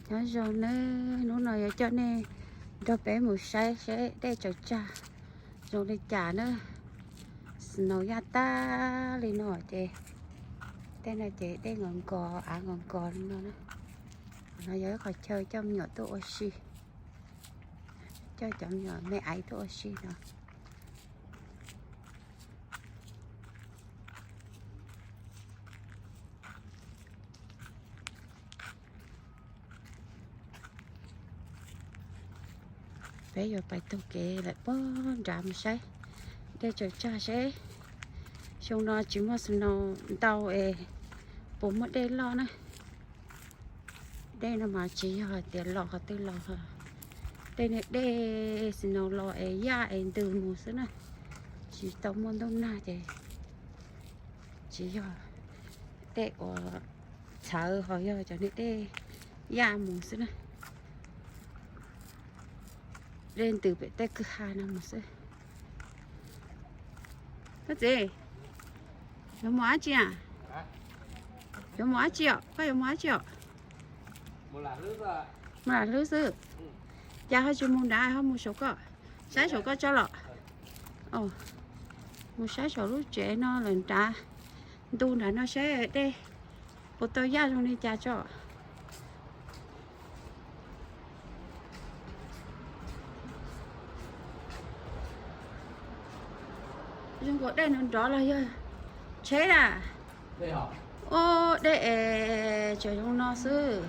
Nyob zoo nawb, hnub no yuav coj nej nrog peb mus saib seb dej Tsaws Tsag zoo li cas na. Snow yaj tag li no ces, tej no ces dej nkos nkos, av nkos nkos li no na. Qhov no yog ib qhov chaw coj me nyuam tuaj ua si, coj cov me nyuam me aiv tuaj ua si no. Peb yuav pais taug kev lawm puag nrad mus saib dej Tsaws Tsag seb xyoo no tsis muaj snow ntau es puas muaj dej loj na. Dej no mas tsis yog hais tias los qhov twg los, dej niag dej snow los es yaj es ntws mus xwb na. Tsis tau muaj ntuj nag ces tsis yog dej uas txhawv, ho yog cov niag dej yaj mus xwb na. Dej ntws pem tej kwj ha no mus xwb. Koj txiv, yuav mus dab tsi a? Yuav mus dab tsi os? Koj yuav mus dab tsi os? Mus lam hlwb xwb. Cas ho tsis mus nrad, ho mus saum koj, saib saum koj tso los. Mus saib saum lub tsev no lawm nrad, ntu nrad no seb dej puas tau yaj zoo li cas tso. Zoo nkaus dej nrov nrov los yog tsheb na. Ub, dej es tseem zoo no xwb.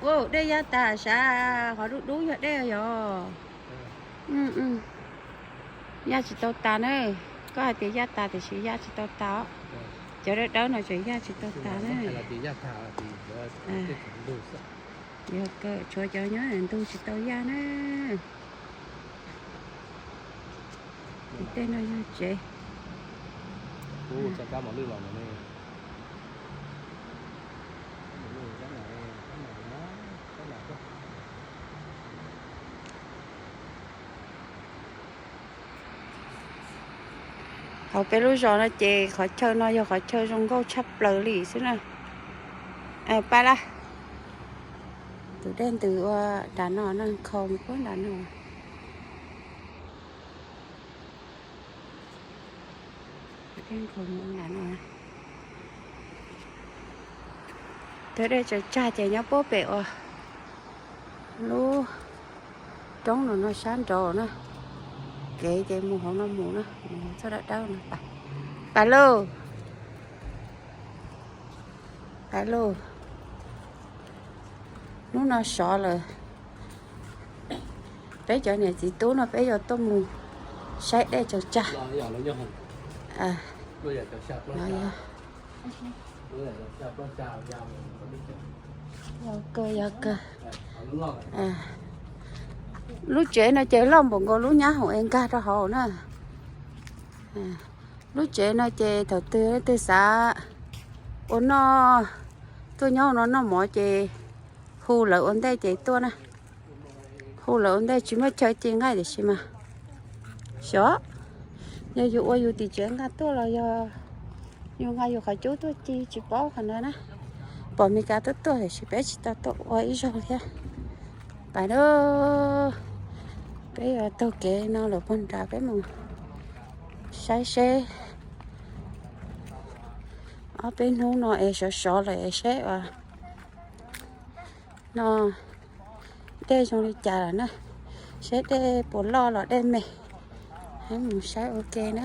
Ub, dej yaj tas sav, qhov dub dub yog dej yog. Yaj tsis tau tas na. Koj hais tias yaj tas tiam sis yaj tsis tau tas. Cov dawb dawb no tseem yaj tsis tau tas na. Yog kawg, tshuav cov nyob ntug tsis tau yaj na. Tej no yog tsev. Hauv peb lub zos no ces qhov chaw no yog qhov chaw zoo nkauj tshaj plaws li xwb na. Pab lab, tus dej ntws ua nram no no, nkhaus mus puag nram no. Tus dej Tsaws Tsag ces nyob puag pem uas lub roob no no sab nraud na. Kev ces mus hauv no mus na, mus txoj dawb dawb no. Pais lauj, pais lauj. Hnub no sov lawm, peb cov niam txiv tub no peb yuav tuaj mus saib dej Tsaws Tsag. Yog kawg, yog kawg. Lub tsev no ces loj npaum nkaus lub nyab hoom es nkag rau hauv na. Lub tsev no ces thaum twg leej twg xav ua noj, tuaj nyob no noj mov ces hu lawv ua ntej ces tuaj na. Hu lawv ua ntej, tsis muaj chaw ci nqaij tiam sis mas xyov yog yus ua yus tim tsev nqa tuaj los yog yus nqa yus qhov cub tuaj ci, tsis paub qhov ntawd na. Pom Mes Kas tuaj tuaj tiam sis peb tsis tau tuaj ua ib zaug thiab. Pais lauj, peb yuav taug kev no lawm puag nrad peb mus saib seb ob peb hnub no es sov sov lawm es seb ua no dej zoo li cas lawm na, seb dej puas loj los dej me. Mus saib ua ke na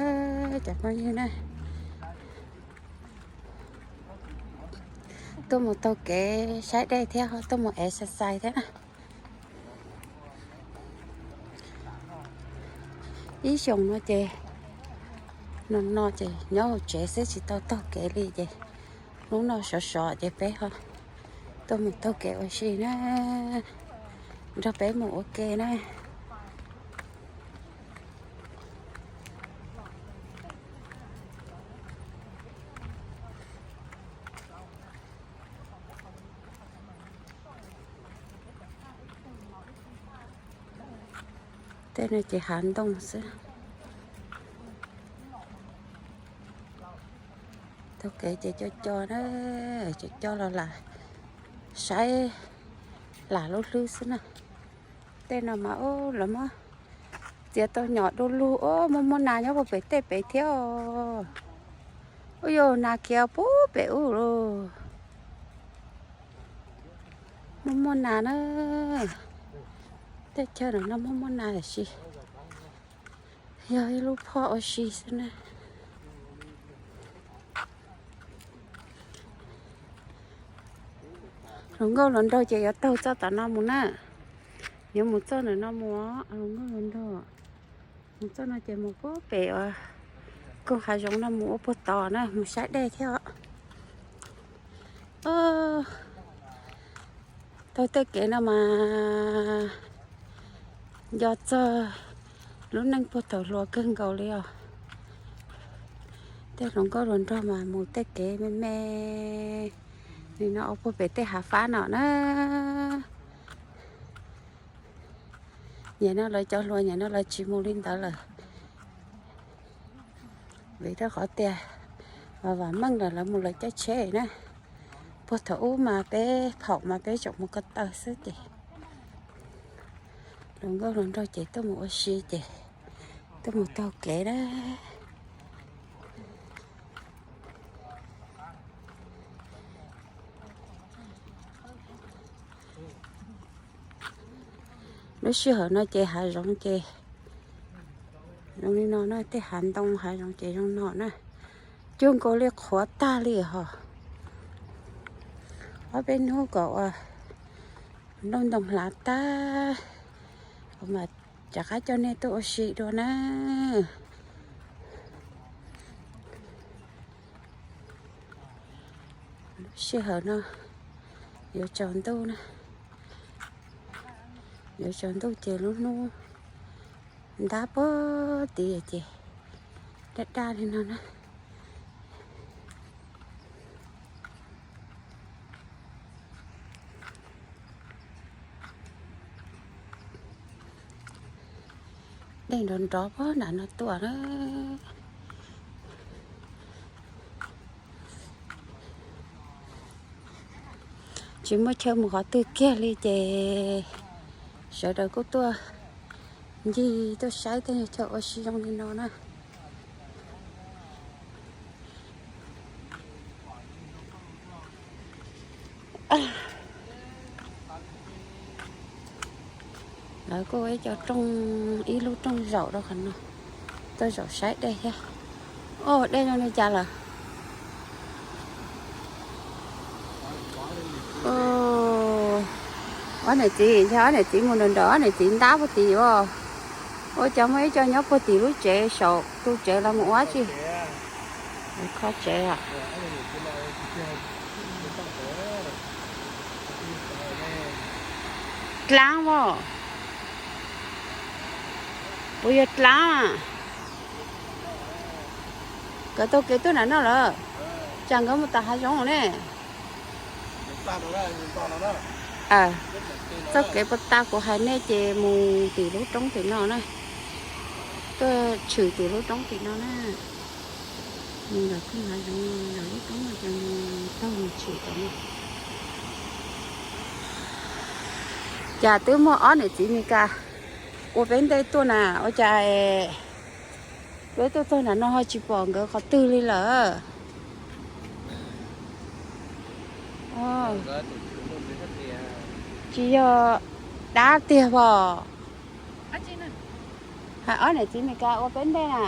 cov phooj ywg na. Tuaj mus taug kev saib dej thiab ho tuaj mus exercise thiab na. Ib xyoos no ces no no ces nyob hauv tsev xwb tsis tau taug kev li ces hnub no sov sov ces peb ho tuaj mus taug kev ua si na, nrog peb mus ua ke na. Tej no ces hav ntoo xwb. Taug kev ces co co na, co co los lam saib lam lub hlwb xwb na. Tej no mas lawv muab txiav tau nyom du lug, muaj muaj nas nyob puag pem tej pem thiab. Ub, yog nas khiav puag pem ub lauj. Muaj muaj nas na. Tej chaw no muaj muaj nas tiam sis yog ib lub phoj ua si xwb na. Hluas nkauj hluas nraug ces yuav taug txoj tom no mus na. Yuav mus txoj ntawm no mus, hluas nkauj hluas nraug. Mus txoj no ces mus puag pem uas koog hav zoov no mus ua puag tod na, mus saib dej thiab os. Taug tej kev no mas nco txog lub neej puag thaum hluas kawg nkaus li os. Tej hluas nkauj hluas nraug mas mus tej kev me me li no ua puag pem tej hav fab no na. Nyem no lawv cov hluas nyem no lawv tsis mus li ntawd lawm, vim rau qhov tias vam meej lawm lawv mus lawv caij tsheb na. Puag thaum ub mas peb phaum mas peb tseem mus ko taw xwb ces hluas nkauj hluas nraug ces tuaj mus ua si ces tuaj mus taug kev na. Lub sij hawm no ces hav zoov ces zoo li no na, tej hav ntoo hav zoov ces zoo no na. Cuag nkaus li qhuav tag li hos. Ob peb hnub kom ua nplooj ntoo hlav tag mas rov qab coj nej tuaj ua si dua na. Lub sij hawm no yuav tsaus ntuj na, yuav tsaus ntuj ces lub hnub ntab puag tid ces daj daj li no na. Dej nrov nrov puag nram no tuaj na. Tsis muaj chaw mus qhov twg kiag li ces sawv daws kuj tuaj ncig tuaj saib tej chaw ua si zoo li no na. Lawv kuj ib co rooj, ib lub rooj zaum rau qhov no, tuaj zaum saib dej thiab. Oj, dej zoo li cas lawm? Ob niam txiv, yog ob niam txiv mus nram nram ob niam txiv ntab puag tim os. Ua cas muaj ib co nyob puag tim lub tsev saum tu tsev los mus ua tsi? Kho tsev. Dlaab os. Puas yog dlaab? Nkawd taug kev tuaj nram no lawm. Tsam nkawd mus tom hav zoov ne. Txoj kev puas tau kuv hais nej ces mus tim lub roob tim no na. Tuaj tshwm tim lub roob tim no na. Mus ntawm koog hav zoov, ntawm lub roob no ces mus taug mus tshwm tom no. Cas twb muaj ob niam txiv Mes Kas ua peb ntej tuaj na, ua cas peb tuaj txog nram no ho tsis pom nkawd qhov twg li lawm? Tsis yog dab tiag pom. Hais ob niam txiv Mes Kas ua peb ntej na.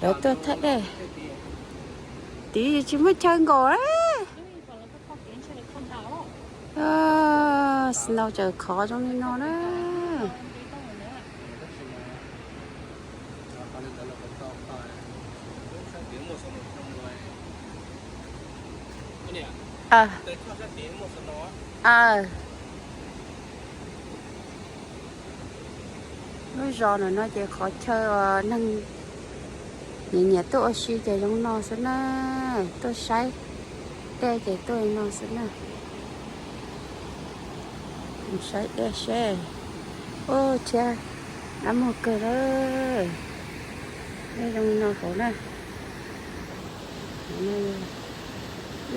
Lawv tuaj thaij dej. Tid tsis muaj chaw nkaum. Snow tseem khov zoo li no na. Lub zos no no ces qhov chaw uas neeg nyiam nyiam tuaj ua si ces zoo no xwb na. Tuaj saib dej ces tuaj li no xwb na. Saib dej seb. Ub, thiab dab muag kawg lawm. Dej zoo li no hauv na.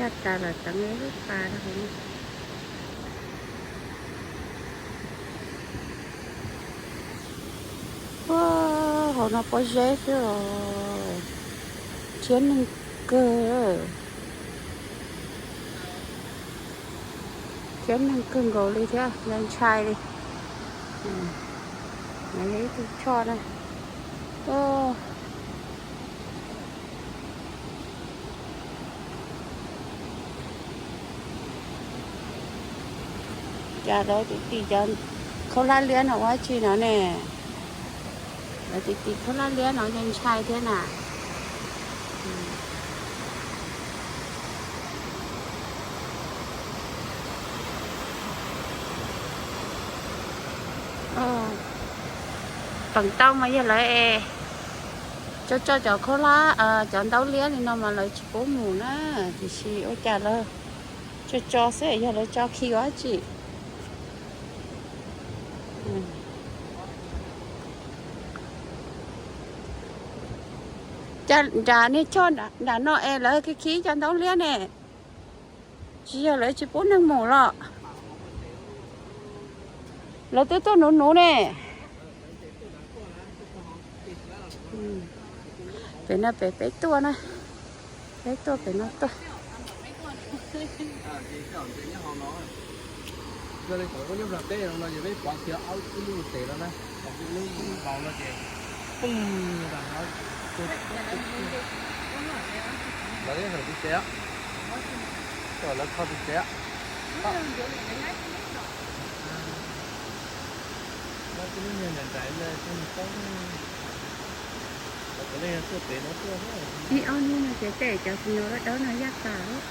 Yaj tas los teev lub pas rau hauv no. Ua, hauv no pob zeb xwb os. Thiab neeg kawg, thiab neeg kawg nkaus li thiab, ntshai ntshai li. Ib tug choj na. Cas lawv tim tim cov khaub hlab liab no ua dab tsi no ne? Lawv tim tim khaub hlab liab no ntshai ntshai thiab na. Feem tau mas yog lawv es tso tso cov khaub hlab, cov ntaub liab li no mas lawv tsis pub mus na, tiam sis ua cas lawv tso tso xwb, yog lawv tso khi ua dab tsi. Cas nram niag choj nram no es lawv khi khi cov ntaub liab ne, tsis yog lawv tsis pub neeg mus los? Lawv twb tuaj nuv nuv ne. Pem no pem peb tuaj na, peb tuaj pem no tuaj. Yog li thaum ua nyob Nplog teb no ces peb pov kiag ob ib lub tes no na, ib lub npaus no ces pum ntag no. Lawv hawm tus tsev, lawv kho tus tsev. Ib ob hnub no ces tej cov xi no dawb dawb no yaj tas lawm.